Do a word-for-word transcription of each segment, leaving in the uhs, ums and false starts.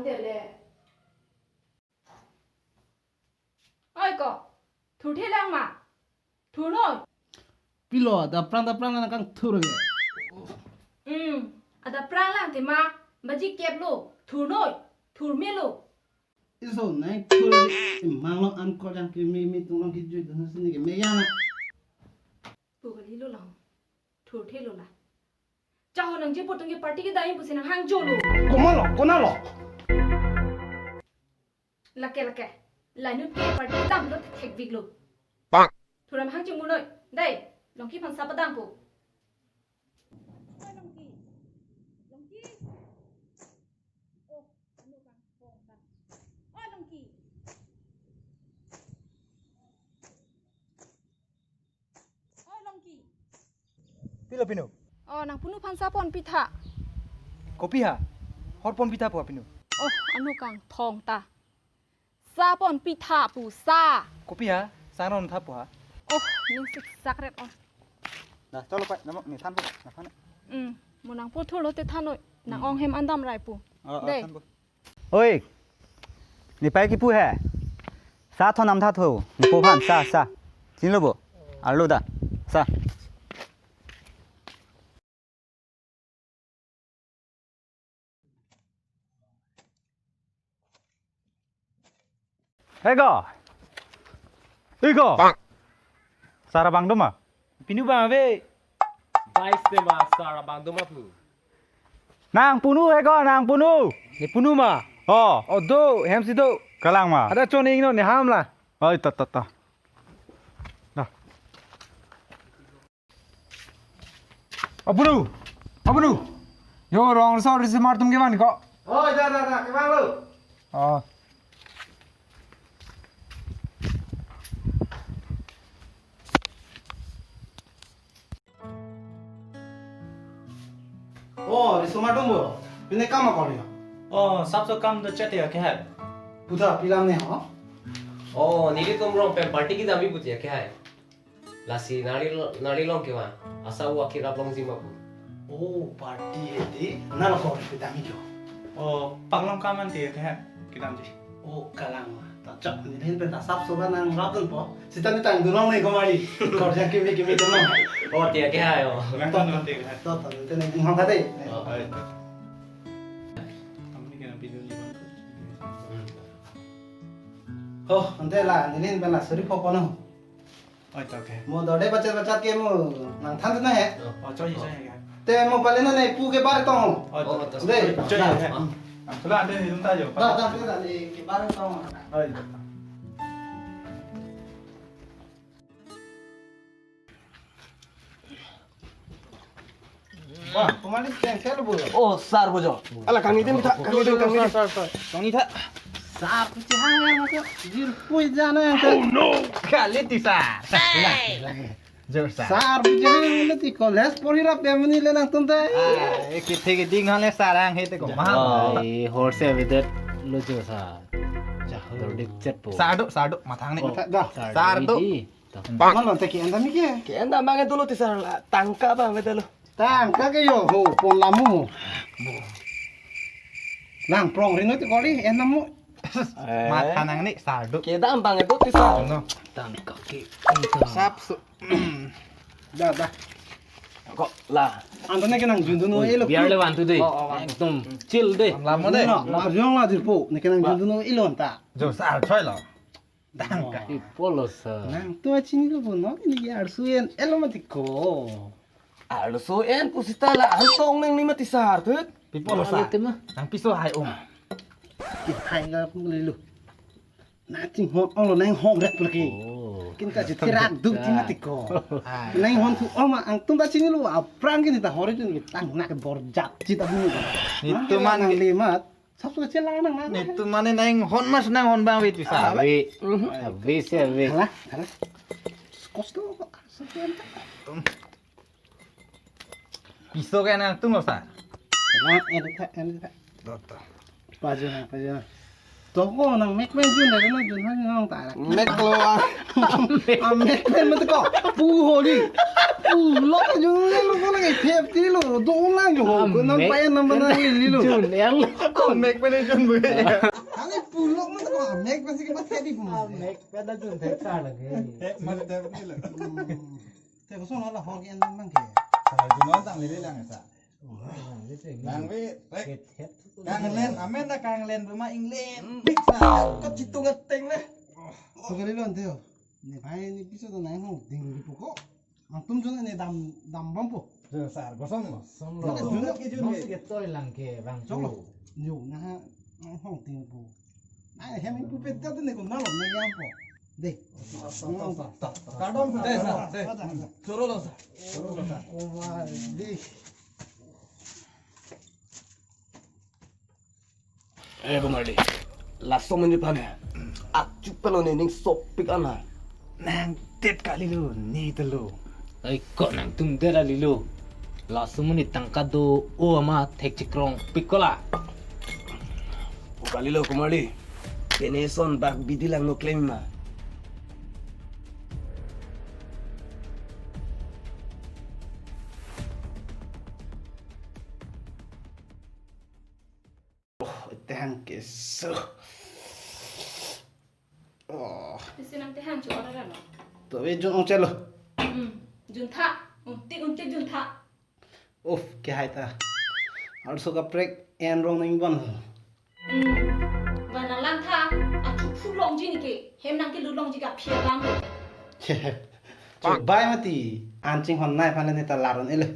Tele. Oi ko, thurthe lang ma? Thurnoi. Pilo, adapprang adapprang nangkang thur ke. Hmm, adapprang lang te ma, baji kep lo, thurnoi, thurme lo. Iso nai thur, imang lo an ko jang ke mi mi tung long ki jui dan sini ke me ya na. Pu kali lo lang, thurthe lo la. Chaho nangji pu tung ke party kedam pusi nanghangjo lo. Komat lo, konat lo? Lake lake. Lanut ke party kedam lo thekvik lo. Bang. Thur-am hangji munoi. Dai, Longki aphan sa padang pu. Oi Longki. Longki. Oh, anu kang, kang. Oi Longki. Oi Longki. Pilo pinu? Oh, nangpunu aphan sa ponpitha. Kopi ha? Hor ponpitha pu pinu. Oh, anu kangthong ta. Sa ponpitha pu sa. Kopi ha? Sa ron tha pu ha? Oh, ning sik sakret oh. Dah, cholo pai, namo ni than pu, na than. Hmm, mo nangpo thurlo te thanoi. Nang Hmm. ong hem an damrai pu. Oh, oh, Dei. than pu. Oi, ne pai kipu he. Sa thon nam tha tho. Ne po aphan sa sa. Chinilo bo. Arlo da. Sa. He ko. Iko. Sar abang do ma? Pinu abang ave. Bai se ma sar abang do ma pu. Nangpunu he ko, nangpunu. Ne punu ma? Oh. Oh do, hem si do. Kalang ma? Ada chon ing no ne ham la. Oi, ta ta ta. Nah. Apunu. Apunu. Yo, rong so risi mar tum ke man ko. Oh, da da da, ke man lo. Oh. Oh, risomar tum bo. Pine kam akor ya. Oh, sabso kam do chat ya ke hai. Puta pilam ne ho. Oh, nelitum rong pen party kedam pu ya ke hai. Lasi nari lo-, nari long ke ma. Asa wa kirap longji ma pu. Oh, party hedi. Nalo ko kedam jo. Oh, paklong kam an te ke hai. Kedam ji. Oh, kalang ma. Ta chok ni hin pen ta sabso ba nangrap dun po. Sita ni tang dun long ni ko mari. Kor jang kimi kimi dun long. Oh, tiya ke hai oh. Lang dun long te ke hai. To to te ni hong kade. Oh, hai. Kami kena video ni bang. Hmm. Oh, ante la ni hin pen la suri po po no. Oi, to ke. Mo dode bachat bachat ke mo nangthan na he. Oh, choi, choi, choi. Te mo pale na ne pu ke bar tong. Oi, to, to. De, choi, choi, choi. Sula ante ni ta jo. Da, da, da, da, ne ke bar tong. Oi. Wah, kemari kengkel bu. Oh, sar bojo. Ala kang nitin kita, kang nitin, kang nitin. Sar, sar, sar. Kang nitha. Sar, kuci hangar masuk. Jir pui jana yang ke. Oh no. Kali ti sar. Lagi, lagi. Jor sar. Sar, kuci hangar mati college pori rap ya mani le nangtum te. Ah, eh, kita ke ding hale sarang hete ko mahal. Ai, horse avedet lo jo sar. Jah, dor dik chet po. Sar do, sar do, mathang ni. Oh, sar do. Sar do. Bang. Mana te ke enda mi ke? Ke enda bang itu lo ti sar la. Tangka bang itu lo. Tangka ke yo ho pon lamu. Nang prong rino ti kori enda mu. Eh. Matha nang ni sar do. Kedam bang itu ti sar. No. Tangka ke. Sap su. Da da. Ko la. Anta ne ke nang jun dun oi, elo. Biar le wan tu dei. Oh, oh, wan. Ekdom chill dei. Lama dei. No, la jong la jirpo. Ne ke nang jun dun oi lo anta. Jo sar choi lo. Tangka. Pi pulo sar. Nangtum chinilo bo no, ne ke arsu en-et lo mati ko. Arsu en pusita la antong nang ni mati sar tut. Pi pulo sar. Alo tema. Nang piso hai om. Pi hai ga pun lelo. Nang chinghon ong lo nang hong rek lagi. Oh. Kin ka jiti rak duk ti mati ko. Nang hon thu om angtum ta chinilo aphrang kin ta hori tun tang nak borjak cita bu. Nitu man nang lemat. Sabsu kecil lang nang. Nitu mane nang hon mas nang hon bang wit bisa. Ave. Ave si ave. Alah, alah. Kos tu kok. Sekian tak. Piso ke nangtum lo sar. Nah, enak tak, enak tak. Toto. Pajuna, pajuna. Toko nang mek mek jun dari nang jun nang nang tarak. Mek lo ah. Ah, mek mek mati ko. Pu holi. Pulo ta jun lo ko lagi fifty lo. Do lang jo. Ko nam Amek. Pa nam bana lili lo. Jun, yang lo. Ko mek pene jun bu. Kali pulo mo ko mek pasi ke pas tadi pun. Mek pada jun thek sa lagi. Thek mas thek ni lo. Te ko son hala hok yan mang ke. Sa jun on tang lili lang sa. Lang ve, rek. Kanglen, amen na kanglen, buma inglen. Big sa. Ko chitung ateng le. Ko kali lo ante yo. Ne bhai ne piso to nang hong ding di puko. Ang tum jun ne dam, dam bom po. Jun sar, gosong lo. Song lo. Mana jun ke jun ke. Ke toy lang ke bang. Song lo. Yo, na ha, nang hong ding po. Ai, hem pu pet ta ne ko na lo ne yang po. De. Kardom sa. De sa, de. Choro lo sa. Choro lo sa. Oh my, de. Eh, Kumar di. Laso menit pan ya. Achu pelo nening sopik ana. Nang tet kali lo, ni telo. Ai ko nangtum det kali lo. Laso menit tangka do-o ama thek chikrong pik ko la. O kali lo Kumar di. Pene son bak bidi lang no klem ma. Oh, tehang keso. Oh. Isi nang tehang chu order ano? To ve jun ong chelo. Hmm, jun tha. Untik untik jun tha. Uff, ke hai ta. Also kaprek en rong nang bon. Hmm, ba nang lang tha. Achu phu longji ne ke. Hem nang ke lut longji ka phia bang. Chok bai mati. An chinghon nai phan le ne ta laron ele.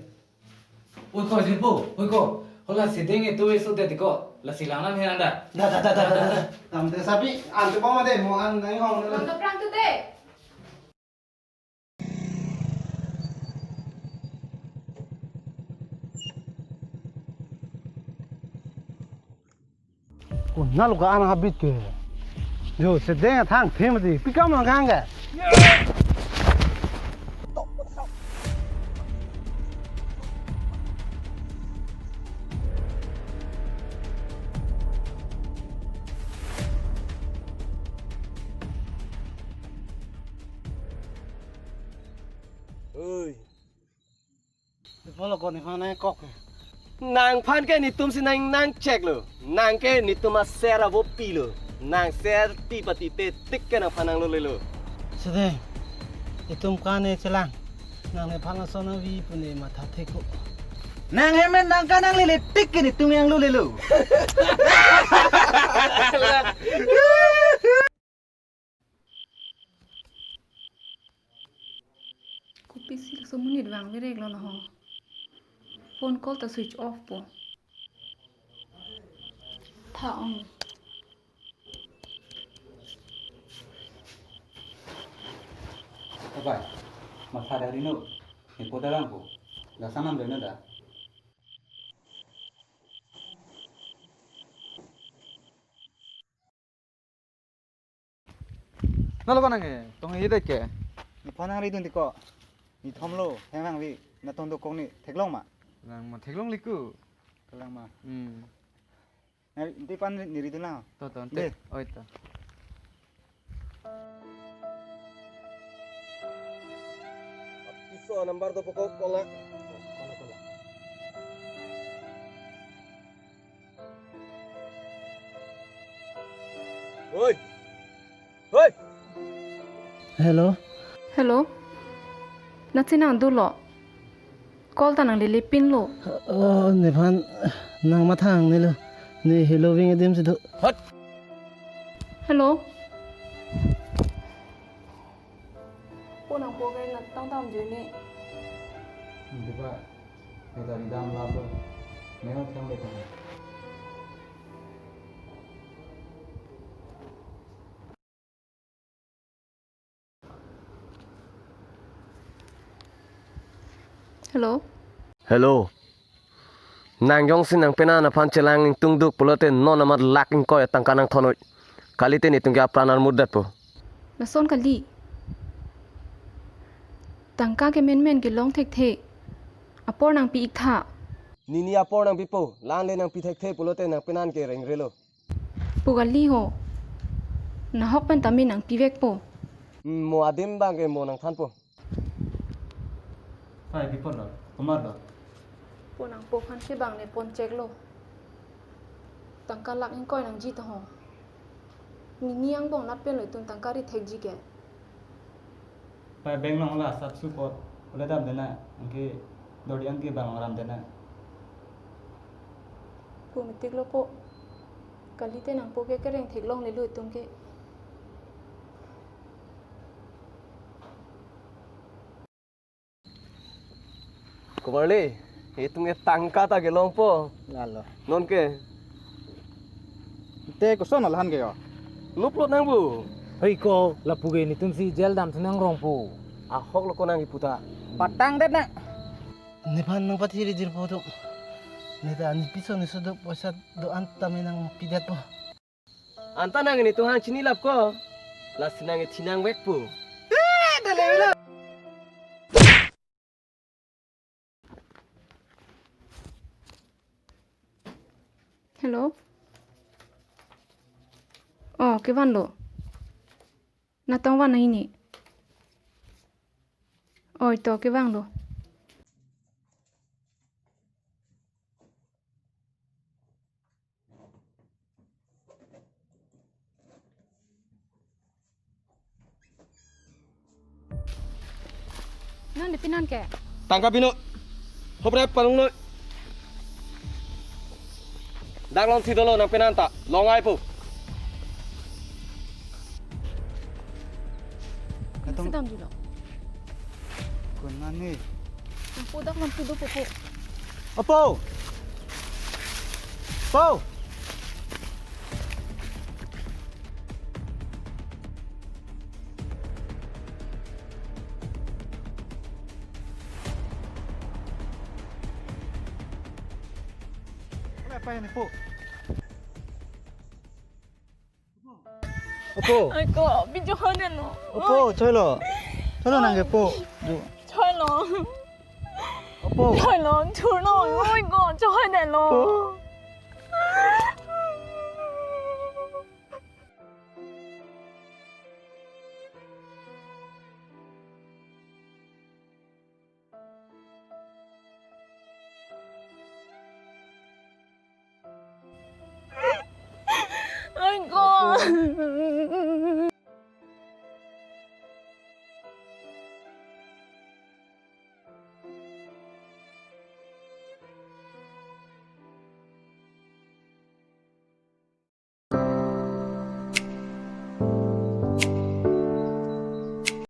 Oi ko, Jirpo, oi ko. Hola sedeng itu eso de ko. La silang lam hen anda. Da, da, da, da, da, da. Tam te sabi, ante bom ade, mo an nang hong. Nang kaprang tu te. Ko nalo ka an habit ke. Jo, sedeng athang them di. Pikam lang kang ke. Oi. Polo ko nephan nangkok. Nangphan ke netum si nang nangchek lo. Nang ke netum aser avo pilo. Nang ser pi pati te tik ke nangphan nanglolelo. Sede, itum kane chelang. Nang nephan ason avi pu ne matha thek ko. Nang hemen nang ka nanglele tik ke netum nanglolelo. Kopisi laso monit vang verek lo laho. Phone call ta switch off po. Tha ong. Abai, matha dari no. Nepo dalang po. Lasanam dari no da. Nalo ko nang ke, tong he dek ke. Nephan nangridun di ko. Nithom lo, hemang vi, natong dokok ni, theklong ma? Lang ma, theklong liku. Kelang ma. Hmm. Nari, nti pan neri dun lang. To, to, nti. De. Oi, to. Piso number to pokok kola. Kola, kola. Oi. Oi. Hello. Hello. Nang chinang dolo. Call ta nanglele pinlo. Oh, nephan nang mathang nelo. Ne hello ving adim si do. Hot. Hello. Po nangpo ke natang tam juni. Diba, kita di dalam labu. Memang tiang betul. Hello. Hello. Nang jongsi nangpenan aphan chelang ingtungduk pulote non amat lakh ingkoi atangka nangthonoi. Kalite netum ke apran armut detpo. Lason kali. Tangka ke menmen kelong thekthe. Apor nangpi iktha. Nini apor nangpipo, la-an le nangpi thekthe pulote nangpenan ke rengrelo. Pu kali ho. Nahok pen tame nangpivekpo. Hmm, mo adim bang ke mo nangthanpo. Pai, pi apotlo? Komatlo? Po, nangpo aphan ke bang ne pon cheklo. Tangka lakh ingkoi nangji ta ho. Nini angbong napinlo itum tangka ri thekji ke. Pai, bank along la asap su apot ule dam dena, anke dodi anke bang ram dena. Po, metiklo po. Kalite nangpo ke kereng theklonglelo itum ke. Komarli, itum ke tangka ta kelongpo. Lalo. Non ke? Te koson la han ke yo? Nuplo nang bu. Hei ko, lapu ke netum si jail damthu nangrongpo. Ahoklo ko nang kipu ta. Patang det na. Nephan nangpathiri jirpo tu. Neta nepi ason neso do poisa do-an tame nangpidetpo. Anta nang netum hang chinilapko. Lasi nang thinang vekpo. Hello. Oh, kevanlo. Natong van nang ini. Oi, to kevanglo. Non de pinon ke? Tangka pino. Hopre palung noi. Dak longsi dolo nang penan ta. Long ai po. Katong. Sedam julo. Kunani. Nangpo dak longsi dopo po. Apo. Po. Apa ini, Po? Opo. Ai ko, pi chohoi detlo. Opo, choilo. Choilo nang ke, Po. Ju. Choilo. Opo. Choilo, thurlo. Oi ko, chohoi detlo. Po. Ai ko.